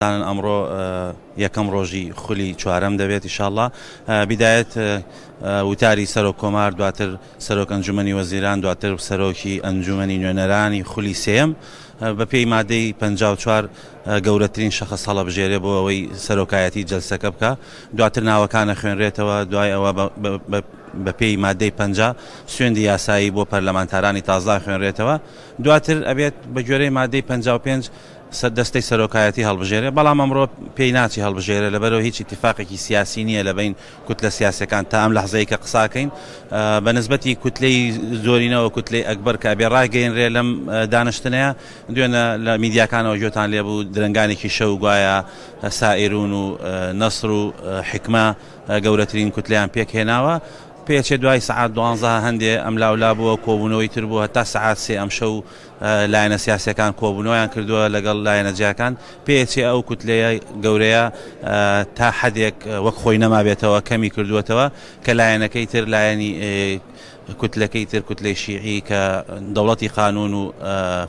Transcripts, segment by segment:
ئەمڕۆ یەکەم ڕۆژی خولی چوارەم دەبێت ئیشاڵڵا بیدایەت وتاری سەرۆک کۆمار دواتر سەرۆک ئەنجومەنی وەزیران دواتر سەرۆکی ئەنجومەنی نوێنەرانی خولی سێیەم بەپێی مادەی 54 گەورەترین شەخص هەڵەبژێرێ بۆ ئەوەی سەرۆکایەتی جەلسەکە بکە دواتر ناوەکانە خوێنرێتەوە دوای ئەوە بەپێی مادەی 50 سوێندی یاسایی بۆ پەرلەمانتارانی تازە خوێنرێتەوە دواتر ئەبێت بە گوێرەی مادەی 55 دەستەی سەرۆکایەتی هەڵبژێرێ، بەڵام ئەمڕۆ پێی ناچی هەڵبژێرێ، لەبەرئەوەی هیچ ئیتیفاقێکی سیاسی نییە لە بەین کوتلە سیاسیەکان تا ئەم لەحزەی کە قساکەین بە نسبەتی کوتلەی زۆرینەوە کوتلەی ئەکبەر کە ئەبێ ڕاگەیەنرێ لەم دانیشتنەیە دوێنە لە میدیاکانەوە گوێتان لێبوو درەنگانێکی شەو گوایە سائیرون و نەسر و حیکمە گەورەترین کوتلەیان پێکهێناوە. پێچێ دوای سەعات دوانزە هەندێ ئەملاولا بووە کۆبوونەوەی تر بووە هەتا سەعات سێ ئەمشەو لایەنە سیاسیەکان کۆبوونەوەیان کردووە لەگەڵ لایەنە جیاکان، پێیەچێ ئەو کوتلەیە گەورەیە تا حەدێک وەک خۆی نەمابێتەوە کەمی کردووەتەوە کە لایەنەکەی تر لایەنی کوتلەکەی تر کوتلەی شیعی کە دەوڵەتی قانون و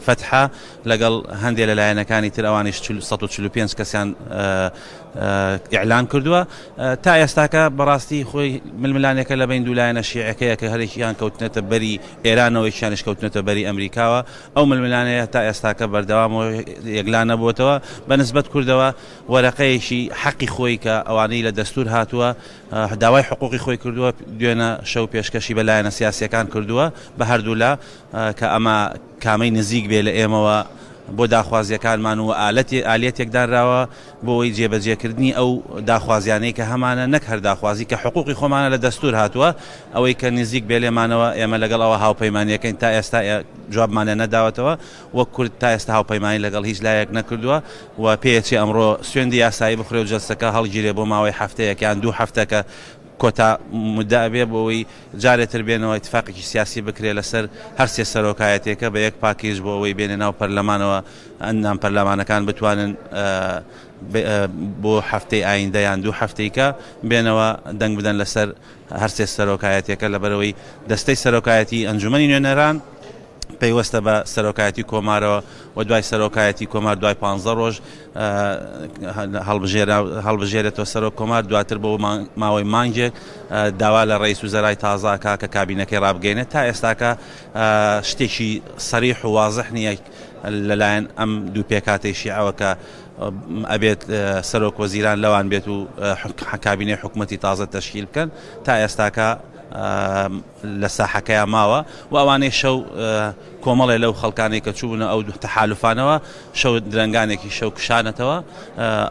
فەتحە لەگەڵ هەندێ لە لایەنەکانی تر ئەوانیش 145 کەسیان ئیعلان کردووە تا ئێستاکە بەڕاستی خۆی ململانێکە لە بین دوو لایەنە شیعەکەیە کە هەرێکیان کەوتنەتە بەری ئێرانەوە یەکیانیش کەوتنەتە بەری ئەمریکاوە ئەو ململانێیە تا ئێستاکە بەردەوام و یەکلا نەبووەتەوە بە نسبەت کوردەوە وەرەقەیەکی حەقی خۆی کە ئەوانەی لە دەستور هاتووە داوای حقوقی خۆی کردووە دوێنە شەو پێشکەشی بە لایەنە سیاسیەکان کردووە بە هەردوولا کە ئەمە کامەی نزیک بێ لە ئێمەوە بۆ داخوازیەکانمان و ئالەتی ئالیەتێک دانراوە بۆ ئەوەی جێبەجێکردنی ئەو داخوازیانەی کە هەمانە نەک هەر داخوازی کە حقوقی خۆمانە لە دەستور هاتووە ئەوەی کە نزیک بێ لێمانەوە ئێمە لەگەڵ ئەوە هاوپەیمانیەکەین تا ئێستا جوابمانیان نەداوەتەوە وەک کورد تا ئێستا هاوپەیمانی لەگەڵ هیچ لایەک نەکردووە و پێیەچێ ئەمڕۆ سوێندی یاسایی بخورێ و جەلسەکە هەڵگیرێ بۆ ماوەی هەفتەیەک یان دوو هەفتە کە کۆتا مدە ئەبێ بۆ ئەوەی جارێ تر بێنەوە ئیتفاقێکی سیاسی بکرێ لەسەر هەر سێ سەرۆکایەتیەکە بە یەک پاکیج بۆ ئەوەی بێنە ناو پەرلەمانەوە ئەندام پەرلەمانەکان بتوانن بۆ هەفتەی ئایندە یان دوو هەفتەیکە بێنەوە دەنگ بدەن لەسەر هەرسێ سەرۆکایەتیەکە لەبەرەوەی دەستەی سەرۆکایەتی ئەنجومەنی نوێنەران پەیوەستە بە سەرۆکایەتی کۆمارەوە و دوای سەرۆکایەتی کۆمار دوای 15 ڕۆژ هەڵبژێرێتەوە سەرۆک کۆمار دواتر بۆ ماوەی مانگێک داوا لە ڕئیس وزەرای تازە کا کە کابینەکەی ڕابگەینێت تا ئێستاکە شتێکی سەریح و وازح نییە لەلایەن ئەم دوو پێکهاتەی شیعەوە کە ئەبێت سەرۆک وەزیران لەوان بێت و کابینەی حکوومەتی تازە تەشکیل بکەن تا ئێستاکە لە ساحەکەیا ماوە و ئەوانەی شەو کۆمەڵێ لەو خەڵکانەی کە چووبوونە ئەو تەحالوفانەوە شەو درەنگانێکی شەو کشانەتەوە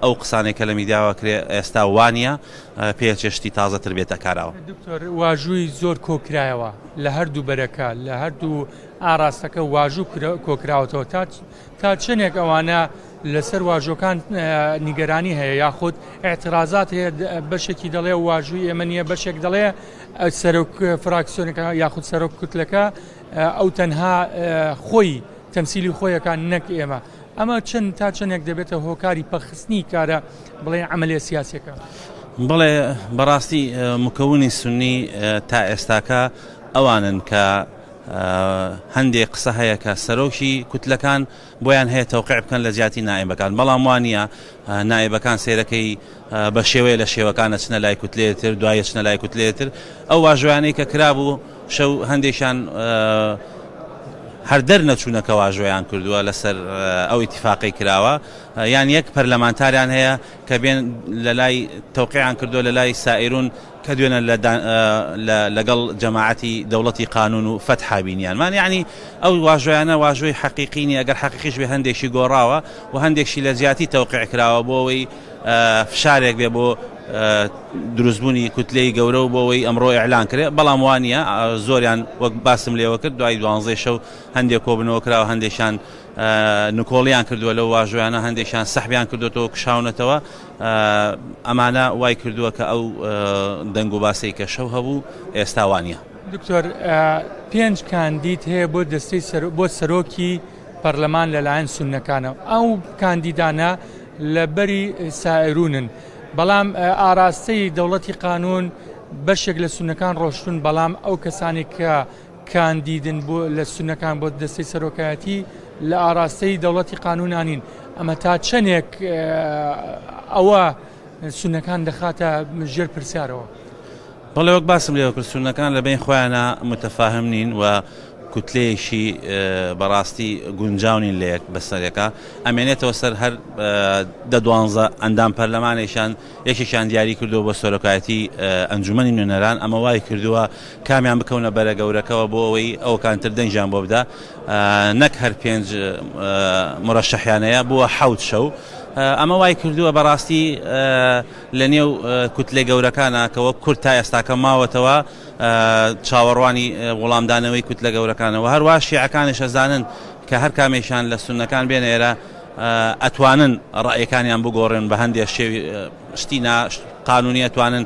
ئەو قسانەی کە لە میدیاوە کرێ ئێستا وانە پێچێ شتی تازەتر بێتە کاراوە. دکتۆر واژووی زۆر کۆکرایەوە لە هەردوو بەرەکە لە هەردوو ئاراستەکە واژوو کۆکراوەتەوە تا تا چەندێک ئەوانە لەسەر واژۆکان نیگەرانی هەیە یاخود اعترازات هەیە بەشێکی دەڵێ واژووی ئێمە نییە بەشێک دەڵێ سەرۆک فراکسیۆنەکە یاخود سەرۆک کوتلەکە ئەو تەنها خۆی تەمسیلی خۆیەکان نەک ئێمە ئەمە چەند تا چەندێک دەبێتە هۆکاری پەخستنی کارە بڵێ عملیە سیاسەکە بڵێ بەڕاستی مکەونی سنی تا ئێستاکە ئەوانن کە هەندێک قسە هەیە کە سەرۆکی کوتلەکان بۆیان هەیە تەوقیع بکەن لە جیاتی نائیبەکان بەڵام وانە نائیبەکان سەیرەکەی بە شێوەیە لە شێوەکان ئەچنە لای کوتلەیە تر دوای ئەچنە لای کوتلەیە تر ئەو واژۆیانەی کە کرابوو شەو هەندێکیان هەر دەرنەچوونە کە واژۆیان کردووە لەسەر ئەو ئیتیفاقەی کراوە یان یەک پەرلەمانتاریان هەیە کە بێن لە لای تەوقیعان کردووە لە لای سائیرون کە دوێنە لە لەگەڵ جەماعەتی دەوڵەتی قانون و فەتحا بینیانمان یەعنی ئەو واژۆیانە واژۆی حەقیقی نیە ئەگەر حەقیقیش بێ هەندێکی گۆڕاوە و هەندێکشی لە جیاتی تەوقیع کراوە بۆ ئەوەی فشارێک بێ بۆ دروستبوونی کوتلەی گەورە و بۆ ئەوەی ئەمڕۆ ئیعلان کرێ بەڵام وانە زۆریان وەک باسم لێوە کرد دوای دوانزەی شەو هەندێک کۆبنەوە کراوە هەندێکیان نکۆڵیان کردووە لەو واژۆیانە هەندێکیان سەحبیان کردوێتەوە کشاونەتەوە ئەمانە وای کردووە کە ئەو دەنگ و باسەی کە شەو هەبوو ئێستا وانە. دکتۆر پێنج کاندید هەیە بۆ دەستەی بۆ سەرۆکی پەرلەمان لەلایەن سوننەکانەوە ئەو کاندیدانە لە بەری سائرونن بەڵام ئاراستەی دەوڵەتی قانون بەشێک لە سوننەکان ڕۆشتون بەڵام ئەو کەسانی کە کاندیدن بۆ لە سونەکان بۆ دەستەی سەرۆکایەتی لە ئاراستەی دەوڵەتی قانونانین، ئەمە تا چەندێک ئەوە سونەکان دەخاتە ژێر پرسیارەوە؟ بەڵێ، وەک باسم لێوە کرد، سونەکان لە بین خۆیانە متەفاهم نین و کوتلەیەکی بەڕاستی گونجاو نین لە یەک بەسەرێکە. ئەمێنێتەوە سەر هەر دە دوانزە ئەندام پەرلەمانێکیان یەکێکیان دیاری کردووە بۆ سەرۆکایەتی ئەنجومەنی نوێنەران. ئەمە وای کردووە کامیان بکەونە بەرە گەورەکەوە بۆ ئەوەی ئەوکانتر دەنگیان بۆ بدا. نەک هەر پێنج مرەشەحیانەیە، بووە حەوت شەو. ئەمە وای کردووە بەڕاستی لە نێو کوتلە گەورەکانە کە وەک کورد تا ئێستاکە ماوەتەوە چاوەڕوانی وەڵامدانەوەی کوتلە گەورەکانەوە. هەروە شیعەکانیش ئەزانن کە هەر کامێکیان لە سوننەکان بێنە ئێرە ئەتوانن ڕەئیەکانیان بگۆڕن بە هەندێک شێوی شتی نا قانونی، ئەتوانن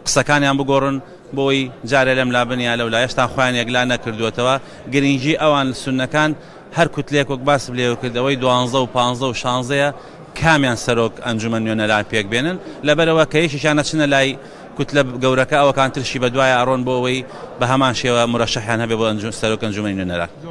قسەکانیان بگۆڕن بۆی جارێ لەم لا بن یا لەو لا. هێشتا خۆیان یەکلا نەکردووەتەوە. گرنگی ئەوان سوننەکان هەر کوتلێک وەک باسم لێوە کرد ئەوەی 12 و 15 و 16 کامیان سەرۆک ئەنجومەن نوێنەران پێک بێنن، لەبەرەوە کە یەکێکیان نەچنە لای کوتلە گەورەکە ئەوەکان ترشی بەدوایە ئەڕۆن بۆ ئەوەی بە هەمان شێوە مرەشەحیان هەبێ بۆ سەرۆک ئەنجومەنی نوێنەران.